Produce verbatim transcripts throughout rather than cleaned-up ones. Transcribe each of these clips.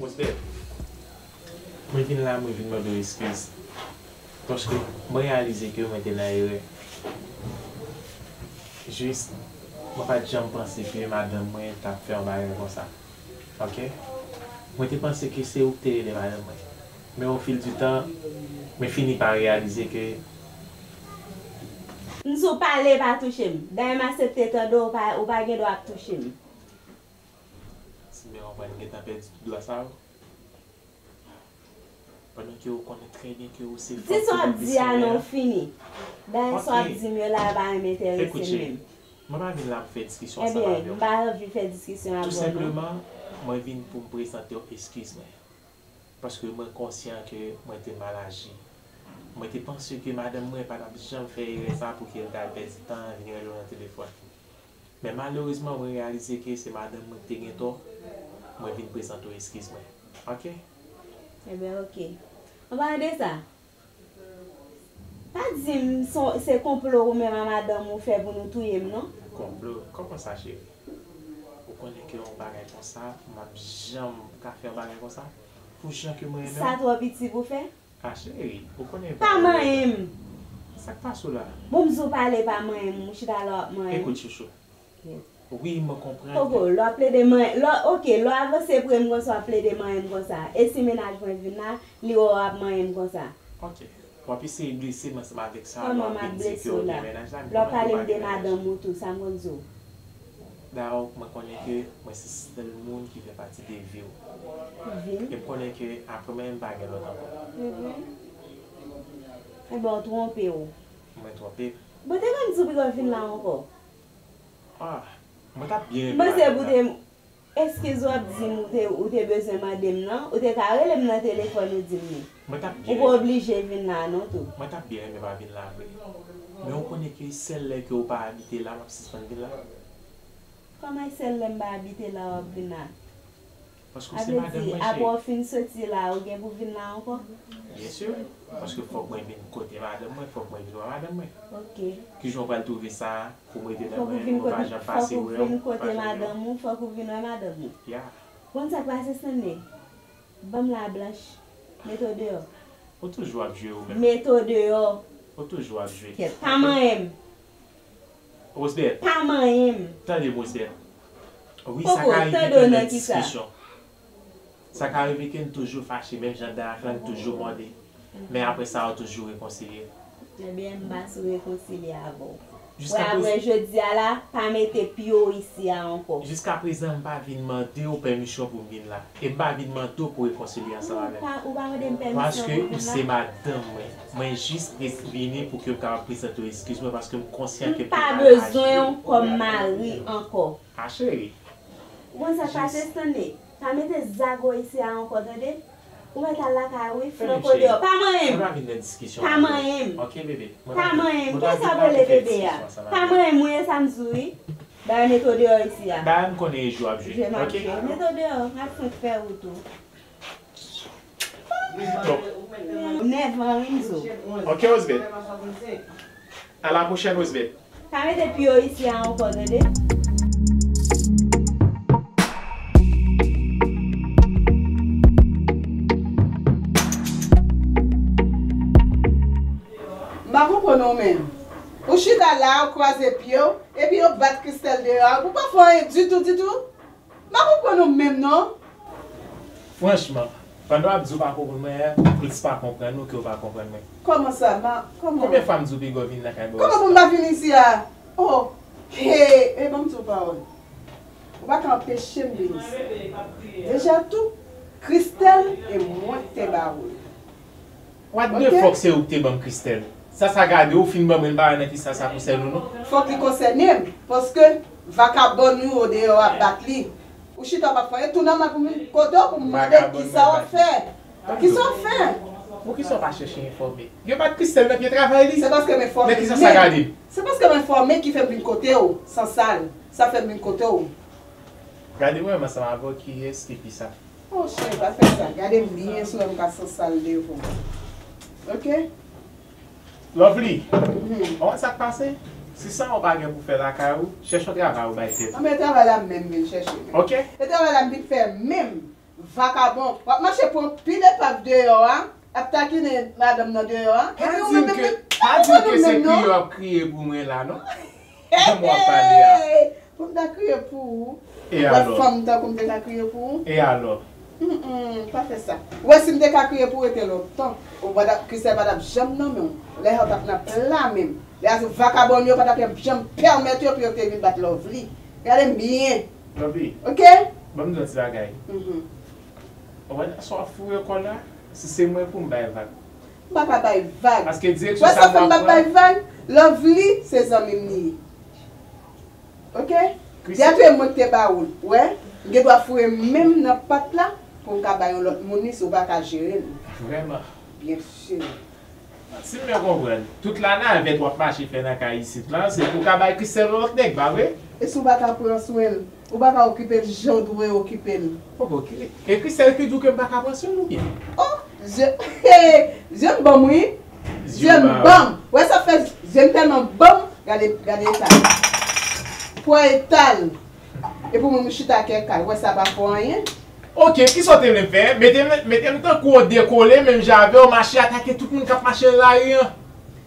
Rosebel, mwen vin la, mwen vin mande w eskiz. Paske mwen reyalize ke mwen te nan erè. Jis, mwen pa t janm panse ke madanm mwen t ap fè yon bagay konsa. Oke? Mwen te panse ke se ou ki te rele madanm mwen. Men o fil di tan, mwen fini pa reyalize ke M di w pale, pa touche m. Dayè m aksepte tande w, ou pa, ou pa gen dwa ap touche m. Si m byen konprann, m gentan pèdi tout dwa sa yo. Pandan ke ou konnen trè byen ke ou se fanm ki nan peyi an. Di sa w ap di a non, fini. Dayè sa w ap di m yo la yo pa menm enterese m menm. Mwen pa vin la pou fè diskisyon ansanm avè w. Ebyen, m pa anvi fè diskisyon avè w non. Tou senpleman, mwen vin pou m prezante w eskiz mwen. Paske mwen konsyan ke mwen te mal aji. Mwen te panse ke madanm mwen pa t ap janm fè erè sa pou ke l t al pèdi tan an vin rele w nan telefòn. Men malerezman, mwen reyalize ke se madanm mwen ki te gen tò. Mwen vin prezante w eskiz mwen. Oke? Ebyen, oke. An palan de sa, pa di m se, se konplo ou menm a madanm ou fè pou nou touye m, non. Konplo? Kòman sa, cheri? Ou konnen ke yon bagay konsa, m ap janm ka fè yon bagay konsa? Pou jan ke mwen renmen w. Sa twò piti pou fè? Ah, cheri, ou konnen pa manyen m. Sa k pase w la? Bon, m di w pale pa manyen m, ou chita la w ap manyen m. Ekout, chouchou. Wi, mwen konprann. Poko, lè w ap plede manyen, lè w, oke, lè w avanse pre m konsa w ap plede manyen m konsa. E si mennaj mwen vin la, li wè w ap manyen m konsa. Oke. W ap eseye blese m ansanm avèk sa, lè w ap vin di ke w gen mennaj la, m konprann ke w pa gen mennaj. Kòman m ap blese w la? Lè w pale m de madanm ou tou, sa m konn di w? Dayè, mwen konnen ke mwen se sèl moun ki fè pati de vi w. Vi m? E m konnen ke apre mwen, m pa gen lòt ankò. Mhm. Enben, w twonpe w. Mwen twonpe m? Bon, te konn di w pito w vin la ankò. Ah, mwen t ap byen renmen w vin la. Mwen se pou te Eskiz w ap di m ou te, ou te bezwen mande m nan, ou te ka rele m nan telefòn ou di m li. Ou pa oblije vin la non tou. Mwen t ap byen renmen pa vin la vre. Men ou konnen ke sèl lè ke ou pa abite la, m ap sispann vin la. Kòman e sèl lè m pa abite la w ap vin la? Paske w se madanm mwen, cheri. Sa vle di, apre w fin soti la, ou gen pou vin la ankò? Byen si. Paske fòk mwen vin kote madanm mwen, fòk mwen vin wè madanm mwen. Ok. Kijan w pral twouve sa? Pou m rete nan mwen, mwen pa janm pase wè w, pa janm wè w. Fòk ou vin kote madanm ou, fòk ou vin wè madanm ou. Ya. Konn sa k pase, Stanley? Ban m la blanch. Mete w deyò. Ou toujou ap jwe ou menm. Mete w deyò. Ou toujou ap jwe. Kèt, pa manyen m. Rosebel. Pa manyen m. Tande m, Rosebel. Wi, sa ka rive ke nan diskisyon. Sa ka rive ke n toujou fache, menm jan dayè fè, n toujou mòde. Men apre sa, yo toujou rekonsilye. Ebyen, m pa sou rekonsilye avè w. Wè, apre jodi a la, pa mete pye w isi a ankò. Jiskaprezan, m pa vin mande w pèmisyon pou m vin la. E m pa vin mande w pou rekonsilye ansanm avè m. Ou pa, ou pa mande m pèmisyon pou m vin la? Paske ou se madanm mwen. Mwen jis vini pou ke m kapab prezante w eskiz mwen, paske m konsyan ke m te mal aji. M pa bezwen w kòm mari ankò. A cheri. Ou konn sa k pase, Stanley? Pa mete zago isi a ankò, tande? Ou mèt al lakay ou wi, flanke w deyò. Pa manyen m! Mwen pa vin nan diskisyon avè w. Pa manyen m! Ok, bebe. Pa manyen m! Kiyès ap rele bebe a? Pa manyen m, ou ye sa m di w wi. Dayè mete w deyò isi a. Dayè m konnen e jwe w ap jwe. Jwe m ap jwe. Mete w deyò, m ap fenk fè ou tou. Bon. Nèvan wi m di w. Ok, Rosebel. A la pwochèn, Rosebel. Pa mete pye w isi a ankò, tande? M pa konprann ou menm. Ou chita la, ou kwaze pye w, epi yo bat Christelle deyò a, ou pa fè anyen ditou, ditou. M pa konprann ou menm non. Franchman, pandan w ap di w pa konprann mwen an, m plis pa konprann ou ke w pa konprann mwen. Kòman sa? Ma, kòman? Konbyen fwa m di w piga w vin lakay Boris? Kòman pou m pa vin isi a? Oh, hey, e ban m di w pawòl. Ou pa ka anpeche m vin isi. Deja tou, Christelle e mwen k te ba ou l. What the fuck, se ou ki te ban m Christelle? Sa, sa gade, ou fin ban mwen, m pa wè nan kisa sa konsène ou non. Fòk li konsène m, paske vakabòn ou yo deyò ap bat li. Ou chita w pa fè anyen, tounen anba pou m vin kote w pou m mande kisa w ap fè. Kisa w ap fè? Poukisa w pa chèche enfòme? Yo bat Christelle nan pye travay li. Se paske m enfòme. Men kisa sa gade? Se paske m enfòme ki fè m vin kote w, sansal. Sa fè m vin kote w. Gade mwen menm ansanm avè w kiyès ki pi sa. Oh cheri, pa fè sa. Gade m byen si w wè m ka sansal devan w. Ok? Lovely, ou konn sa k pase? Si sa ou pa gen pou fè lakay ou, chèche yon travay ou bay tèt ou. Anben travay la m menm vin chèche menm. Ok? E travay la m vin fè menm. Vakabon, w ap mache pran pil epav deyò a, ap takinen madanm nan deyò a. Epi ou menm, epi ou menm non. Pa di m ke se kriye w ap kriye pou mwen la, non. Kòman w ap pale a? Pou m ta kriye pou ou? Ou wè fanm tankou m te ka kriye pou ou? E alò? Mm, mm, pa fè sa. Ou wè si m te ka kriye pou ou, rete lontan. Ou pa t ap, Christelle pa t ap janm nan men w. Lè sa w t ap nan pla men m. Lè sa vakabon yo pa t ap janm pèmèt yo pou yo te vin bat Lovely. Gade m byen. Lovely. Ok? Ban m di w yon ti bagay. Mhm. Ou wè sa w ap foure kò la? Si se mwen pou m bay vag. M pa ka bay vag. Paske direksyon sa m ap pran. Wè sa fè m pa bay vag? Lovely se zanmi m li ye. Ok? Christelle. Depi mwen ki te ba ou l, wè, m gen dwa foure men m nan pat la pou m ka bay yon lòt moun li si w pa ka jere l. Vrèman. Byen si. Si m byen konprann, tout lanavèt w ap mache fè nan kay isit la, se pou w ka bay Christelle yon lòt nèg, pa vre? E si w pa ka pran swen l, ou pa ka okipe l jan w dwe okipe l. Poko, e Christelle ki di w ke m pa ka pran swen l oubyen? Oh, je, je m ban m wi. Je m ban m. Wè sa fè je m tèlman ban m, gade, gade eta l. Pran eta l. E pou moun chita kèk kay, wè sa pa fè anyen. Ok, kisa w te vle fè? Mete m, mete m tankou yon dekole, menm jan avè w, mache atake tout moun k ap mache nan lari an.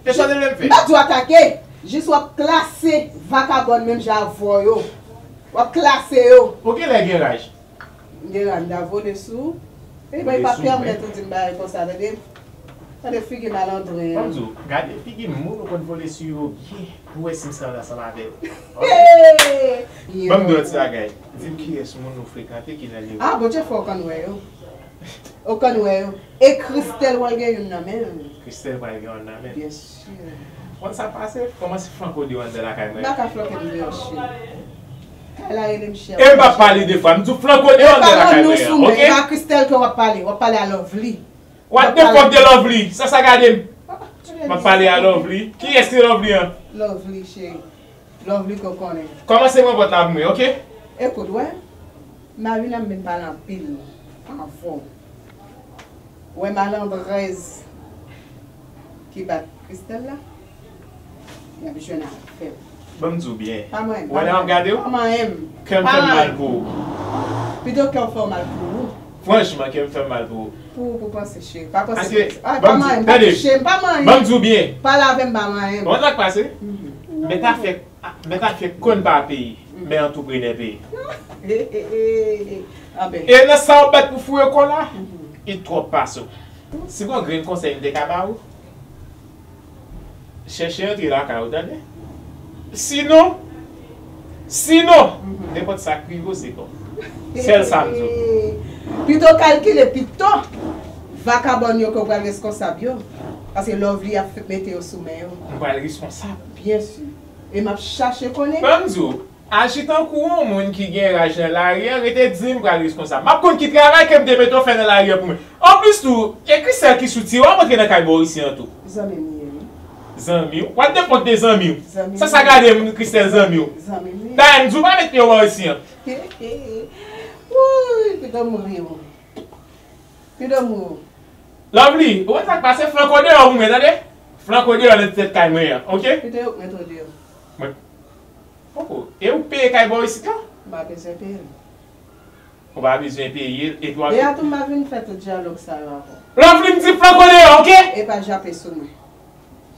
Se sa w te vle m fè? M pa di w atake, jis w ap klase vakabòn menm jan avè w yo. W ap klase yo. Ou genlè gen raj. M gen raj, m ta vole sou ou. E pa, e pa pèmèt ou di m bagay konsa, tande. Tande figi malandren an. Ban m di w, gade figi moun ou konn vole sou yo byen pou w wè si m sanble ansanm avè w. Ok? Ban m di w yon ti bagay. Di m kiyès moun ou frekante ki nan Lewòp. Ah, Bondye fè w konn wè yo. Ou konn wè yo. E Christelle pral gen youn nan men l. Christelle pral gen youn nan men l. Byen si. Konn sa pase, kòmanse flanke w deyò anndan lakay mwen. M pa ka flanke m deyò, cheri. Kay la rele m chè. E m p ap pale de fwa, m di w flanke w deyò anndan lakay mwen an, ok? E pa Christelle ke w ap pale, w ap pale a Lovely. What the fuck de Lovely? Sa sa gade m? M ap pale a Lovely. Kiyès ki Lovely an? Lovely, cheri. Lovely ke w konnen. Kòmanse pran pòt la pou mwen, ok? Ekout, wè. Marina m vin pale anpil avè w. Wè malandrèz ki bat Christelle la, y ap jwenn avè w. Ban m di w byen. Pa manyen m. Wè lè m ap gade w, pa manyen m. Kè m fè m mal pou ou. Pito kè w fè w mal pou ou. Franchman, kè m fè m mal pou ou. Pou ou, pou panse, cheri. Pa panse pou sa. Paske, ban m di, tande, pa touche m, pa manyen m. Ban m di w byen. Pale avè m, pa manyen m. Ou konn sa k pase? Mèt afè, mèt afè konn pa peyi, men antreprenè peyi. E nan sa w bat pou foure kò la, li twòp pase w. Si gon grenn konsèy m te ka ba ou, chèche antre lakay ou, tande? Sinon, sinon, nenpòt sa k rive w, se kò w. Sèl sa m di w. Pito kalkile, pito vakabòn yo ke w pral reskonsab yo. Paske Lovely ap mete yo sou men yo. M pral reskonsab? Byen si. E m ap chache konnen. Ban m di w, aji tankou yon moun ki gen raj nan lari an, rete di m pral reskonsab. M ap konn ki travay ke m te mete w fè nan lari an pou mwen. Anplis tou, e Christelle ki soutire w ap antre nan kay bò isi an tou. Zanmi m li ye, wi. Zanmi w? What the fuck de zanmi w? Zanmi m. Sa sa gade m, Christelle zanmi w? Zanmi m li ye. Dayè, m di w pa met pye w bò isi an. Wouy, pito m ri w. Pito m ri w. Lovely, ou wè sa k pase? Flanke w deyò pou mwen, tande? Flanke w deyò nan tèt kay mwen an, ok? Pito yo k mete w deyò. Mwen, poko. E ou peye kay bò isit la? M pa bezwen peye l. Ou pa bezwen peye l, epi w ap... Deja tou m pa vin fè tout dyalòg sa yo avè w. Lovely, m di flanke w deyò, ok? E pa jape sou mwen.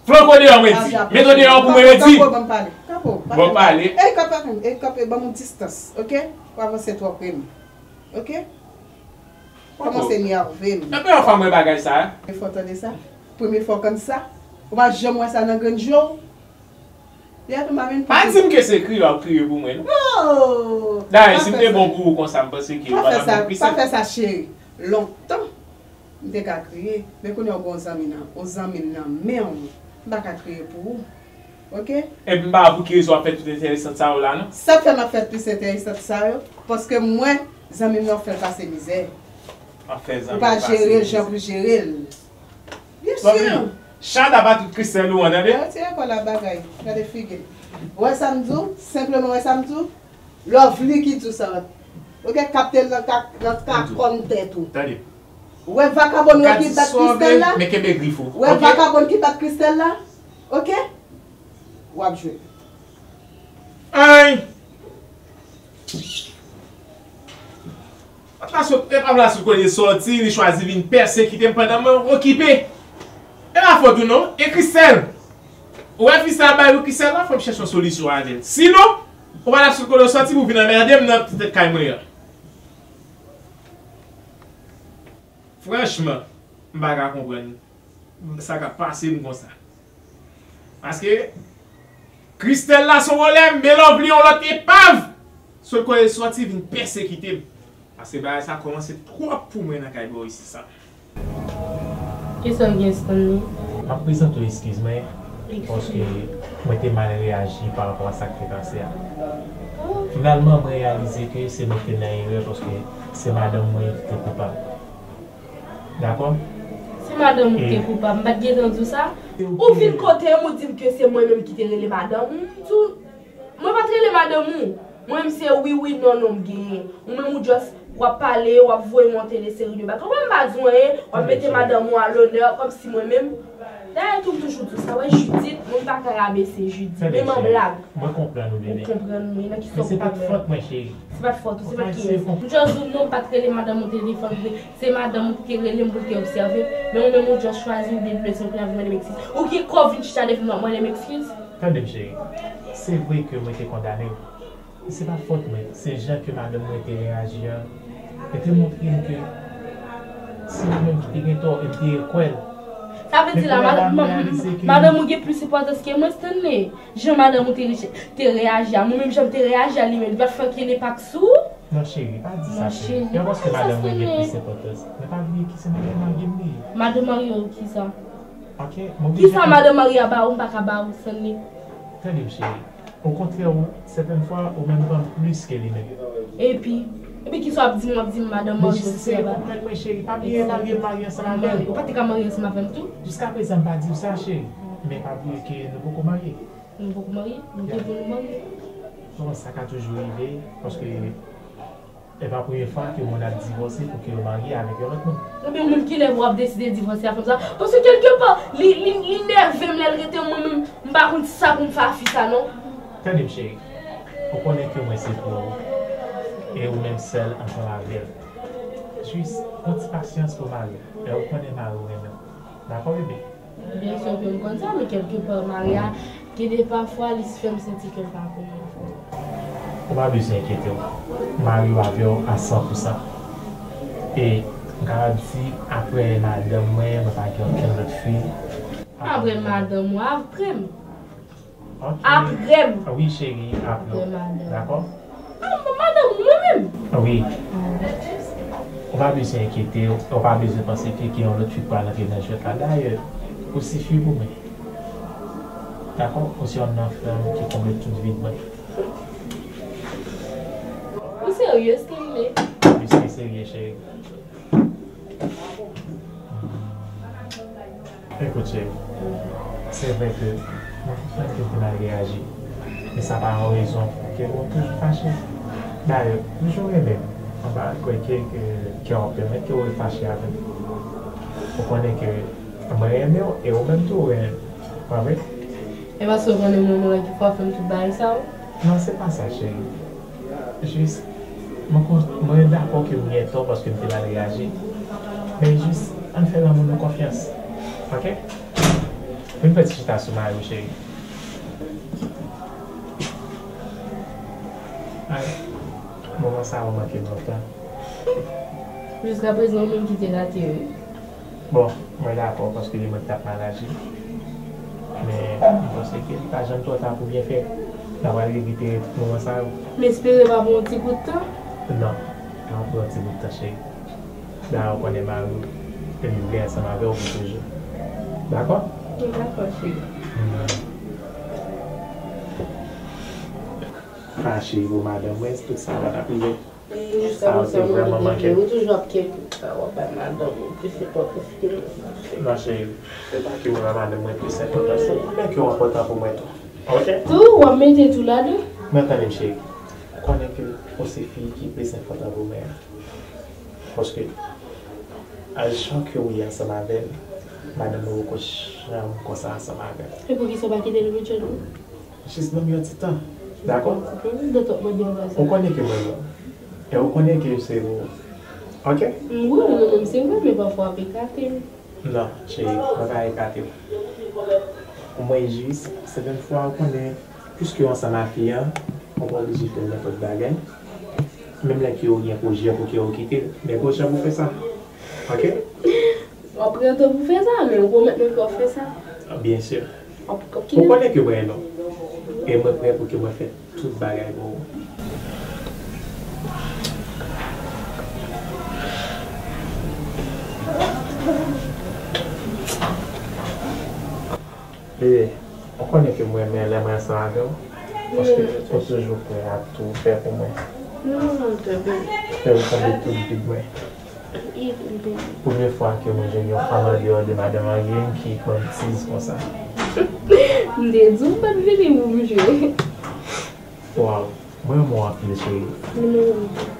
Flanke w deyò, mwen di. Mete w deyò pou mwen, mwen di. Kanpe, kanpe, ban m pale. Kanpe, pa fè m. Bon, pale. Ey, kanpe, ey, kanpe, ban m yon distans, ok? W avanse twò pre m. Ok? Kòmanse nève m. Nan premye fwa m wè bagay sa a. Premye fwa w tande sa? Premye fwa w konn sa? Ou pa janm wè sa nan grenn je w? Li ap mande pou... Pa di m ke se kriye w ap kriye pou mwen, non. Non! Dayè, si m te bon pou ou konsa, m panse ke w pa t ap bon kriye. Pa fè sa, pa fè sa, cheri. Lontan, m te ka kriye. Men kounye a w gen yon zanmi nan, yon zanmi m nan men w. M pa ka kriye pou ou. Ok? Epi m pa wè pou ki rezon w ap fè tout enteresant sa yo la, non. Sa k fè m ap fè plis enteresant sa yo, paske m wè zanmi m nan fè l pase mizè. W ap fè zanmi w pase mizè. Ou pa jere l jan pou jere l. Byen si. Chada pa tout Christelle ou an, tande? Retire kò la bagay. Gade figi l. Ou wè sa m di w? Senpleman, ou wè sa m di w? Lovely ki di w sa. Ok, kapte l nan ka, nan ka kòn tèt ou. Tande. Ou wè vakabon yo ki bat Christelle la? Men kenbe grif ou. Ou wè vakabon ki bat Christelle la? Ok? W ap jwe. Ay! Paske e pa vle sou kote sòti, li chwazi vin pèsekite m pandan mwen okipe. E pa fòt ou non, e Christelle. Ou wè fi sa bay ou Christelle la, fò m chèche yon solisyon avè l. Sinon, ou pa t ap sot kote w sòti pou vin anmède m nan ti tèt kay mwen an. Franchman, m pa ka konprann sa k ap pase m konsa. Paske Christelle la se yon pwoblèm, men Lovely yon lòt epav. Sot kote l sòti vin pèsekite m. Paske bagay sa kòmanse twòp pou mwen nan kay bò isi sa. Kisa w gen, Stanley? M ap prezante w eskiz mwen, paske mwen te mal reyaji pa rapò a sa k te pase a. Finalman, mwen reyalize ke se mwen ki te nan erè, paske se madanm mwen ki te koupab. Dakò? Se madanm ou ki te koupab, m pa t gentan di w sa? Ou vin kote m, ou di m ke se mwen menm ki te rele madanm ou, m di w, mwen pa t rele madanm ou. Mwen menm se wi wi non non m genyen. Ou menm ou just w ap pale, w ap voye monte de seri de bagay. Kòman m pa di w anyen, w ap mete madanm ou a lonè, kòmsi mwen menm. Dayè tou m toujou di w sa, wè Judith, mwen m pa ka rabese Judith, menm an blag. Mwen konprann ou, bebe. Ou konprann mwen, nan kisa w konprann mwen? Se pa t fòt mwen, cheri. Se pa t fòt ou, se pa t kiyès. M just di w non, m pa t rele madanm ou telefòn vre. Se madanm ou ki te rele m pou l te obsève m. Men ou menm ou just chwazi m deblese m pou n ap vin mande m eskiz. Ou gen kò w vin chita devan m ap mande m eskiz? Tande m, cheri. Se vre ke mwen te kondane w. Men se pa fòt mwen. Se jan ke madanm mwen te reyaji a. Li te montre m ke se ou menm ki te gen tò e m te kwè l. Sa vle di la, madanm ou gen plis enpòtans ke mwen, Stanley? Jan madanm ou te, te reyaji a, mwen menm jan m te reyaji a, li menm, li pa t fè okenn enpak sou ou? Non, cheri, pa di sa, cheri. E pa paske madanm mwen gen plis enpòtans. Men pa bliye ki se madanm marye m li ye. Madanm marye w kisa? Ok, m oblije. Kisa madanm marye a ba ou, m pa ka ba ou, Stanley? Tande m, cheri. Okontrè, ou, sètèn fwa, ou menm ban m plis ke li menm. Epi, epi kisa w ap di m, w ap di m madanm marye w, cheri, konprann mwen, cheri. Pa bliye marye m marye ansanm avè l. Ou pa te ka marye ansanm avè m tou? Jiskaprezan, m pa di w sa, cheri. Men pa bliye ke nou poko marye. Nou poko marye, nou gen pou nou marye. Bon, sa ka toujou rive, paske e pa premye fwa ke moun ap divòse pou ke yo marye avèk yon lòt moun. Ebyen, moun, kilè w ap deside divòse avèk sa? Paske kèlkepa, li, li, li nève m lè l rete mwen menm, m pa konn sa pou m fè a fi sa non. Tande m, cheri. Ou konnen ke mwen se pou ou. E ou menm sèl ansanm avè l. Jis, pran ti pasyans pou mari w. E ou konnen mari w renmen w. Dakò, bebe? Byen si ke m konn sa, men kèlkepa, mari a, gen de pafwa, li fè m santi ke l pa pou mwen. Ou pa bezwen enkyete w. Mari w avè w a san pou san. E m kapab di, apre madanm mwen, mwen pa gen okenn lòt fi. Apre madanm ou, apre m. Ok. Apre m. Wi, cheri, apre w. Apre madanm. Dakò? Ah, madanm ou mwen menm? Wi. Ou pa bezwen enkyete w, ou pa bezwen panse ke gen yon lòt fi k pral antre nan jwèt la. Dayè, ou sifi pou mwen. Dakò? Ou se yonn nan fanm ki konble tout vid mwen. Ou serye, Stanley? Wi, se serye, cheri. Ekout, cheri, se vre ke mwen konprann ke w te mal reyaji, men sa pa yon rezon pou ke w toujou fache. Dayè, toujou renmen m. Mwen pa kwè ke, ke kè w ap pèmèt ke w refache avè m. Ou konnen ke mwen renmen w e ou menm tou ou renmen m. Pa vre? E paske w konnen mwen, mwen ki fè w fè m tout bagay sa yo? Non, se pa sa, cheri. Jis, mwen kon-, mwen dakò ke m gen tò paske m te mal reyaji. Men jis, ann fè lanmou nou konfyans. Ok? Vin fè ti chita sou mari w, cheri. Ay, moman sa yo manke m lontan. Jiskaprezan, ou menm ki te rate yo. Bon, mwen dakò, paske li mwen ki t ap mal aji. Men, m panse ke li pa janm twò ta pou byen fè. N a pral evite tout moman sa yo. M espere pa pou yon ti bout tan. Non, pa pou yon ti bout tan, cheri. Dayè, ou konnen mari w, e m vle ansanm avè w pou toujou. Dakò? M dakò, cheri. Pa cheri pou madanm mwen, tout sa pa t ap rive. Sa yo te vrèman manke m. Ou toujou ap kenbe sa, w ap bay madanm ou plis enpòtans ke mwen. Non, cheri, se pa ke mwen bay madanm mwen plis enpòtans. Ou konnen ke w enpòtan pou mwen tou. Ok? Tou, w ap mete tou ladan? Men tande m, cheri. Ou konnen ke ou se fi ki plis enpòtan pou mwen an. Paske, a jan ke ou ye ansanm avè m, madanm mwen poko janm konsa ansanm avè m. E poukisa w pa kite l, Richard? Jis ban m yon ti tan, dakò? Ou konnen ke mwen bon. E ou konnen ke se ou, Ok? Wi, ou menm se vre, men pafwa w ap ekate m. Non, cheri, mwen pa ekate w. Mwen jis, sètèn fwa, ou konnen, piske w ansanm a fi a, ou pa oblije fè nenpòt bagay. Menm lè ke w gen pwojè pou ke w kite l, men gon jan pou fè sa. Ok? W ap pran tan pou fè sa, men ou pwomèt mwen ke w ap fè sa. Byen si. W ap, w ap Ou kite m. Konnen ke mwen renmen w. E mwen prè pou ke mwen fè tout bagay pou ou. Bebe, ou konnen ke mwen renmen lè mwen ansanm avè w. Paske ou toujou prè a tou fè pou mwen. Non, non, non, tande. Fè ou konble tout vid mwen. Premye fwa ke mwen jwenn yon fanm andeyò de madanm Angeline ki ban m tiz konsa. M te di w m pa t vini pou m jwe. Waw, mwen renmen w anpil, cheri. Mwen menm.